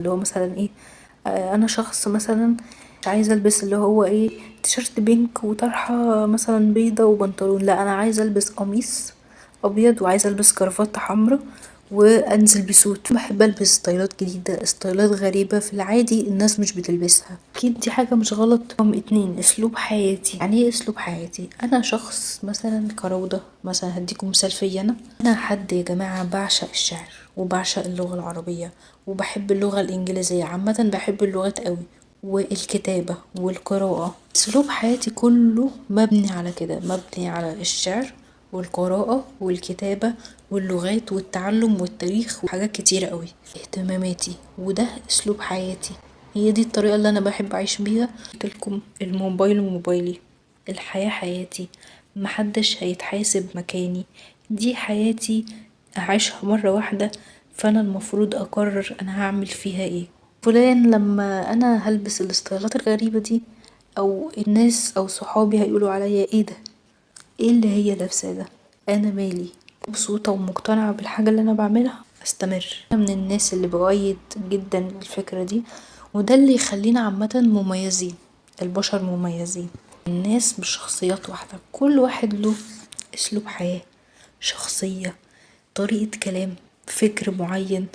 اللي هو مثلا ايه، انا شخص مثلا مش عايزة البس اللي هو ايه تيشرت pink وطرحة مثلا بيضة وبنطلون، لا انا عايزة البس قميص ابيض وعايزة البس كرافتة حمرا و انزل ب suit. بحب البس ستايلات جديدة، ستايلات غريبة في العادي الناس مش بتلبسها، اكيد دي حاجة مش غلط. رقم 2 اسلوب حياتي. يعني ايه اسلوب حياتي؟ انا شخص مثلا كروضة، مثلا هديكم مثال فيا انا، انا حد يا جماعة بعشق الشعر وبعشق اللغة العربية وبحب اللغة الانجليزية، عامة بحب اللغات قوي، والكتابة والقراءة. اسلوب حياتي كله مبني على كده، مبني على الشعر والقراءة والكتابة واللغات والتعلم والتاريخ وحاجات كتيرة قوي، اهتماماتي، وده اسلوب حياتي، هي دي الطريقة اللي انا بحب اعيش بيها. قلتلكم الموبايل موبايلي، الحياة حياتي، محدش هيتحاسب مكاني، دي حياتي هعيشها مرة واحدة، فانا المفروض اقرر انا هعمل فيها ايه. فلان لما انا هلبس الستايلات الغريبة دي او الناس او صحابي هيقولوا عليا ايه ده، ايه اللي هي لابساه ده، انا مالي، مبسوطة ومقتنعة بالحاجة اللي انا بعملها استمر. انا من الناس اللي بؤيد جدا الفكرة دي، وده اللي يخلينا عامة مميزين، البشر مميزين، الناس مش شخصيات واحدة، كل واحد له اسلوب حياة، شخصية، طريقة كلام، فكر معين،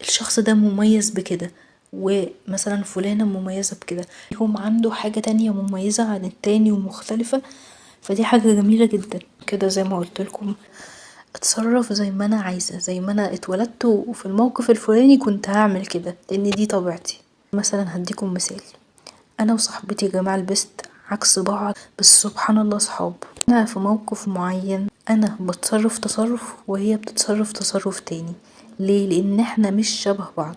الشخص ده مميز بكده، ومثلا فلانة مميزة بكده، هم عنده حاجة تانية مميزة عن التاني ومختلفة، فدي حاجة جميلة جدا كده. زي ما قلتلكم اتصرف زي ما انا عايزة، زي ما انا اتولدت وفي الموقف الفلاني كنت هعمل كده، لان دي طبيعتي. مثلا هديكم مثال، انا وصاحبتي يا جماعة لبست عكس بعض، بس سبحان الله صحاب. انا في موقف معين انا بتصرف تصرف وهي بتتصرف تصرف تاني، ليه؟ لان احنا مش شبه بعض،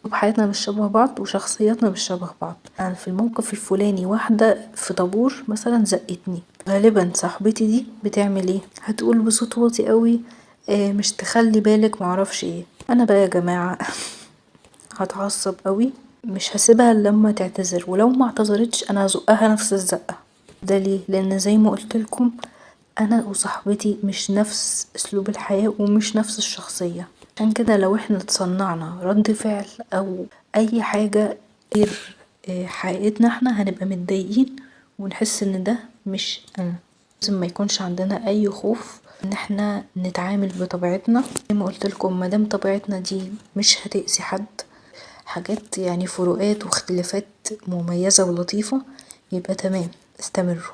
وحياتنا مش شبه بعض، وشخصياتنا مش شبه بعض. انا في الموقف الفلاني واحدة في طابور مثلا زقتني، غالبا صاحبتي دي بتعمل ايه؟ هتقول بصوت واطي قوي، مش تخلي بالك معرفش ايه. انا بقى يا جماعة هتعصب قوي، مش هسيبها لما تعتذر، ولو ما اعتذرتش انا هزقها نفس الزقة. ده ليه؟ لان زي ما قلتلكم انا وصاحبتي مش نفس اسلوب الحياة ومش نفس الشخصية، عشان كده لو احنا تصنعنا رد فعل او اي حاجة غير حقيقتنا احنا هنبقى متضايقين ونحس ان ده مش انا. لازم ما يكونش عندنا اي خوف ان احنا نتعامل بطبيعتنا، زي ما قلتلكم مادام طبيعتنا دي مش هتأذي حد، حاجات فروقات واختلافات مميزة ولطيفة، يبقى تمام، استمروا.